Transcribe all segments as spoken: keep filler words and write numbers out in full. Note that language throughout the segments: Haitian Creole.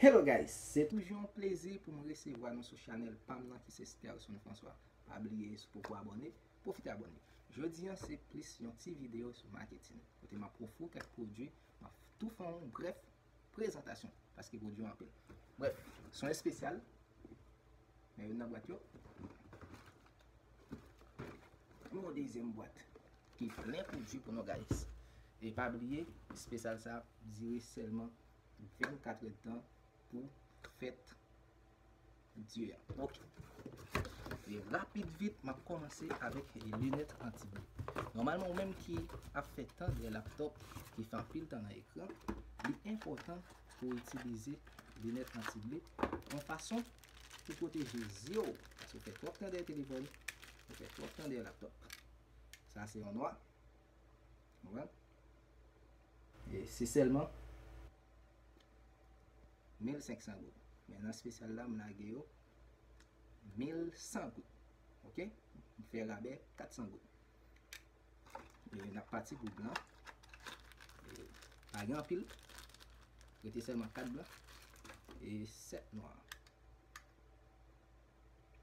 Hello guys, se toujou yon plezi pou m resevwa nou sou chanèl pa m nan ki se Sterson François. Pa bliye, si w poko abòne, pwofite abòne. Jodi a se plis yon ti videyo sou maketin, kote m ap ofri w kèk pwodui, m ap tou fè yon brèf prezantasyon, paske pwodui yo anpil. Brèf, se yon espesyal, men youn nan bwat yo. Yon dezyèm bwat ki plen pwodui pou nou, guys. E pa bliye, espesyal sa ap dire sèlman vennkat èdtan pou fèt Dye a. Ok. E rapid vit, m ap kòmanse avèk linèt anti-bli. Nòmalman, ou menm ki ap fè tan dèyè laptòp, ki fè anpil tan nan ekran, li enpòtan pou w itilize linèt anti-bli yon fason pou pwoteje zye w. Paske w fè twòp tan dèyè telefòn, ou fè twòp tan dèyè laptòp. Sa se yon nwa. Konprann? E se sèlman mil senk san goud. Men nan espesyal la, m lage yo mil san goud. Ok? M fè rabè kat san goud. E n ap pati pou blan. E pa gen anpil. Rete sèlman kat blan. E sèt nwa.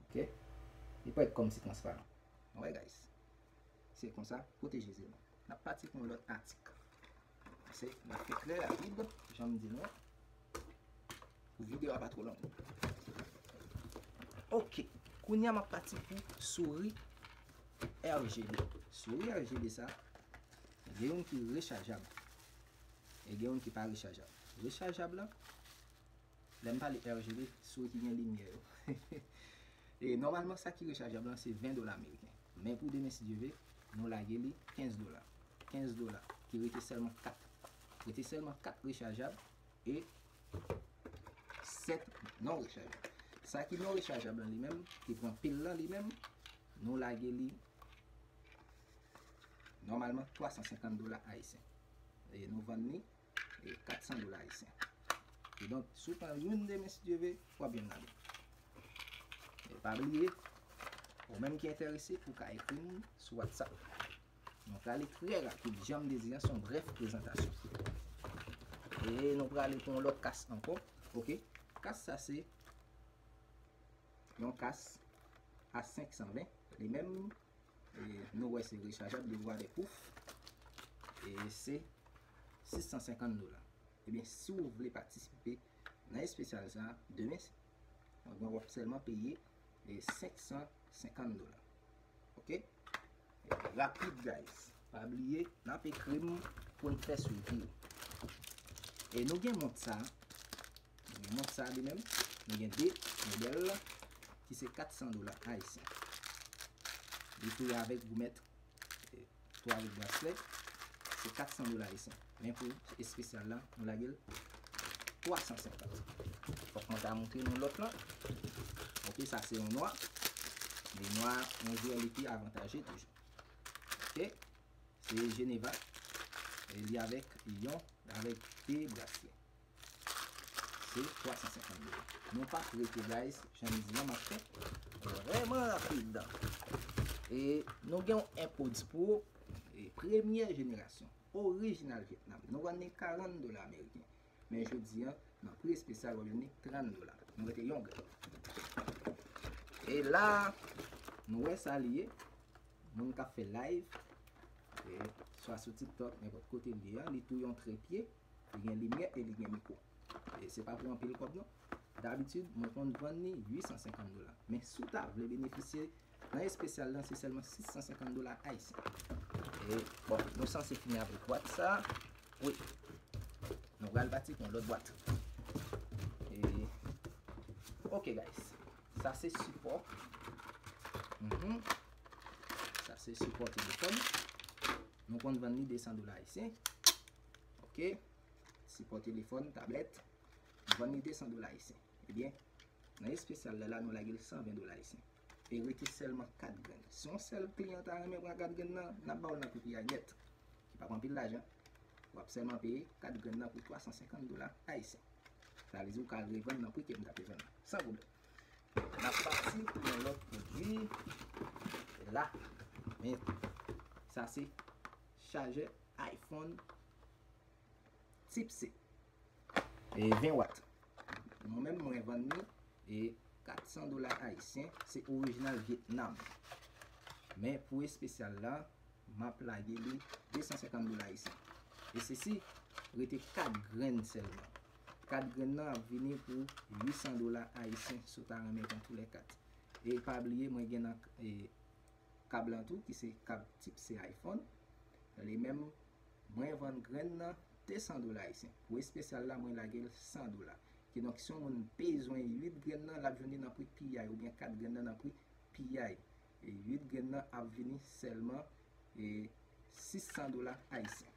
Ok? Li parèt kòmsi transparan. Alright, guys. Se konsa, pwoteje zye nou. N ap pati pou yon lòt atik. Se, n ap fè trè rapid, jan m di nou an, pou videyo a pa twò long. Ok, kounye a m ap pati pou souri R G B. Souri R G B sa, gen youn ki rechajab. E gen youn ki pa rechajab. Rechajab la, lè m pale R G B, souri ki gen limyè yo. E nòmalman, sa ki rechajab lan, se ven dola ameriken. Men pou demen, si Dye vle, nou lage li kenz dola. Kenz dola, ki rete sèlman kat. Rete sèlman kat rechajab e sèt non rechajab. Sa ki non rechajab lan li menm, ki pran pil lan li menm, nou lage li nòmalman twa san senkant dola ayisyen. E nou vann li e kat san dola ayisyen. Kidonk, si w pran youn demen, si Dye vle, w ap jwenn ladan. E pa bliye, ou menm ki enterese, ou ka ekri m sou WhatsApp. Nou prale trè rapid, jan m te di a, se yon brèf prezantasyon. E nou prale pou yon lòt kas ankò. Ok, kas sa se yon kas A senk san ven. Li menm, e, nou wè se rechajab, li waterproof. E se sis san senkant dola. Ebyen, si w vle patisipe nan espesyal sa, demen, w ap sèlman peye, e, senk san senkant dola. Ok? Rapid, guys. Pa bliye, n ap ekri m pou n fè swivi. E nou gen mont sa. Nou gen mont sa li menm. Nou gen de modèl ki se kat san dola ayisyen. Li touye avèk goumèt, e, tou avèk braslè, se kat san dola ayisyen. Men pou espesyal la, nou lage l twa san senkant. Fòk mwen ta montre nou lòt lan. Ok, sa se yon nwa. Men nwa, yon jwè li pi avantaje toujou. Ok, se Geneva. E li avèk yon, avèk de braslè. Se twa san senkant dola. Nou p ap rete, guys, jan m di a, m ap fè vrèman rapid. E nou gen yon AirPods Pro, e premyè jenerasyon, orijinal Vyetnam. Nou vann li karant dola ameriken. Men jodi a, nan pri espesyal, w ap jwenn li trant dola. Nou rete yon grenn. E la, nou wè sa li ye. Moun k ap fè live, e swa sou TikTok, nenpòt kote li ye a, li tou yon trepye, li gen limyè e li gen mikwo. E se pa pou anpil kòb non. Dabitid, mwen konn vann li uit san senkant dola. Men si w ta vle benefisye nan espesyal lan, se sèlman sis san senkant dola ayisyen. E, bon, nou sanse fini avèk bwat sa. Wi. Nou pral pati pou yon lòt bwat. E, ok, guys. Sa se sipò. Mhm. Sa se sipò telefòn. Nou konn vann li de san dola ayisyen. Ok. Sipò telefòn, tablèt. Nou vann li de san dola ayisyen. Ebyen, nan espesyal la, la nou lage l san ven dola ayisyen. E rete sèlman kat grenn. Si yon sèl kliyan ta renmen pran kat grenn nan, n ap ba w l nan pri pi a nèt. Ki p ap anpil lajan. W ap sèlman peye kat grenn nan pou twa san senkant dola ayisyen. Sa vle di w ka al revann nan pri ke m t ap revann nan. San pwoblèm. N ap pati pou yon lòt pwodui. La. Men, sa se chajè iPhone Tip C. E ven wat. Mwen menm, mwen vann li e kat san dola ayisyen, se orijinal Vyetnam. Men pou espesyal la, m ap lage li de san senkant dola ayisyen. E sesi, rete kat grenn sèlman. Kat grenn nan ap vini pou uit san dola ayisyen, si w ta renmen pran tou lè kat. E pa bliye, mwen gen nan, e, kab lan tou, ki se kab tip C iPhone. Li menm, mwen vann grenn nan de san dola ayisyen. Pou espesyal la, mwen lage l san dola. Kidonk, si yon moun bezwen uit grenn nan, l ap jwenn li nan pri piyay, oubyen kat grenn nan nan pri piyay. E uit grenn nan ap vini sèlman, e, sis san dola ayisyen.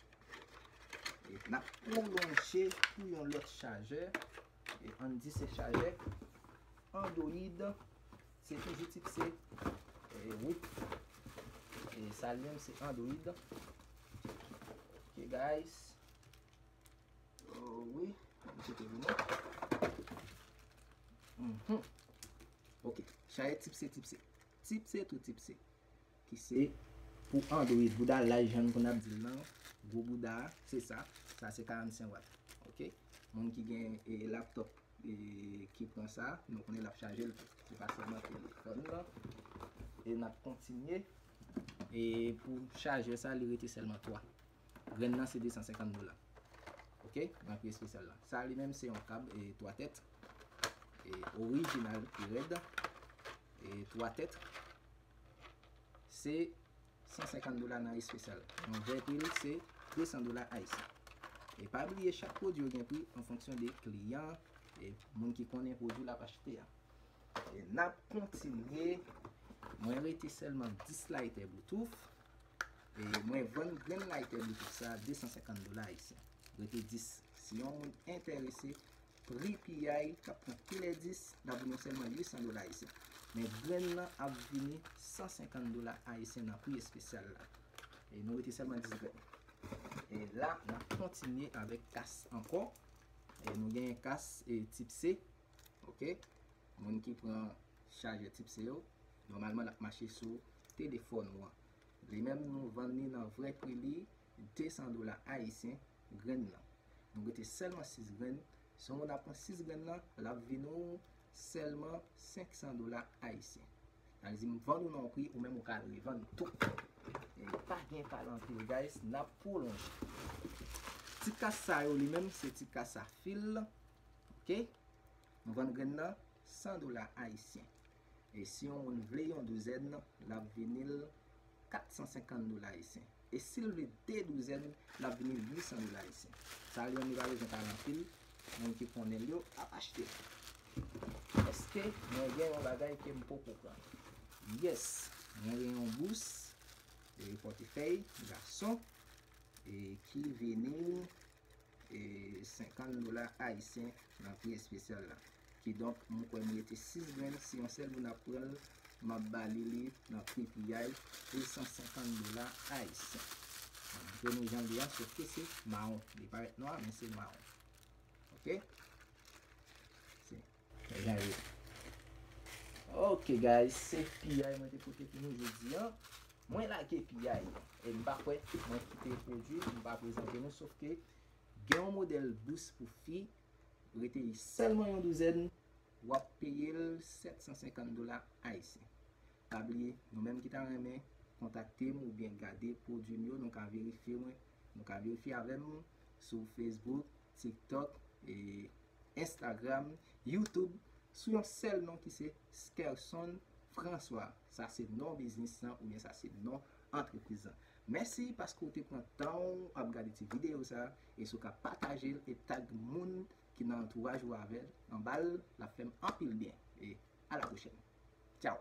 E n ap pwolonje pou yon lòt chajè. E ann di se chajè Android. Se toujou tip C, e, wi. E sa li menm se Android. Ok, guys. Oh, wi. Misye te vini. Mhm. Ok. Chajè tip C, tip C. Tip C, tou tip C. Ki se pou Android. Bouda laj, jan pou n ap di l lan. Gwo bouda, se sa. Sa se karannsenk wat. Ok? Moun ki gen, e, laptop, e, ki pran sa, nou konnen l ap chaje l tou. Se pa sèlman telefòn nan. E n ap kontinye. E pou chajè sa, li rete sèlman twa. Grenn nan se de san senkant dola. Ok? Nan pri espesyal la. Sa li menm se yon kab, e, twa tèt. E, orijinal, pi rèd. E, twa tèt. Se san senkant dola nan espesyal. Nan vrè pri l se de san dola ayisyen. E pa bliye, chak pwodui yo gen pri an fonksyon de kliyan e moun ki konnen pwodui l ap achte a. E n ap kontinye. Mwen rete sèlman dis laytè Bluetooth. E mwen vann grenn laytè Bluetooth sa de san senkant dola ayisyen. Rete dis. Si yon moun enterese, pri piyay k ap pran tou lè dis, l ap vini sèlman uit san dola ayisyen. Men grenn nan ap vini san senkant dola ayisyen nan pri espesyal la. E nou rete sèlman dis grenn. E la, n ap kontinye avèk kas ankò. E nou genyen kas, e, tip C. Ok? Moun ki pran chajè tip C yo, nòmalman l ap mache sou telefòn ou an. Li menm, nou vann li nan vrè pri li, de san dola ayisyen grenn nan. Nou rete sèlman sis grenn. Si yon moun ap pran sis grenn nan, l ap vin ou sèlman senk san dola ayisyen. Sa vle di m vann ou nan yon pri, ou menm ou ka al revann tou. E pa gen pale anpil, guys, n ap pwolonje. Ti kas sa yo, li menm, se ti kas a fil. Ok? Nou vann grenn nan san dola ayisyen. E si yon moun vle yon douzèn, l ap vini l kat san senkant dola ayisyen. E si l vle de douzèn, l ap vini l uit san dola ayisyen. Sa li menm li pa bezwen pale anpil, moun ki konnen l yo ap achte l. Èske mwen gen yon bagay ke m poko pran? Yes, mwen gen yon bous, e pòtefèy gason, e ki vini e senkant dola ayisyen nan pri espesyal la. Kidonk, m kwè m rete sis grenn, si yon sèl moun ap pran l, m ap ba li li nan pri piyay de san senkant dola ayisyen. Grenn jan li an, sofke se mawon. Li parèt nwa, men se mawon. Ok? Se jan yo. Ok, guys, se piyay mwen te pote pou nou jodi an. Mwen lage piyay. E m pa kwè mwen kite pwodui, m pa prezante nou, sofke gen yon modèl bous pou fi, rete sèlman yon douzèn, w ap peye l sèt san senkant dola ayisyen. Pa bliye, nou menm ki ta renmen kontakte m oubyen gade pwodui m yo, nou ka verifye mwen, nou ka verifye avè m sou Facebook, TikTok, e Instagram, YouTube, sou yon sèl non ki se Skerson François. Sa se non biznis lan oubyen sa se non antrepriz lan. Mèsi paske w te pran tan w ap gade ti videyo sa a, e si w ka pataje l e tag moun ki nan antouraj ou avè l anba l, l ap fè m anpil byen. E a la pwochèn. Tchaw!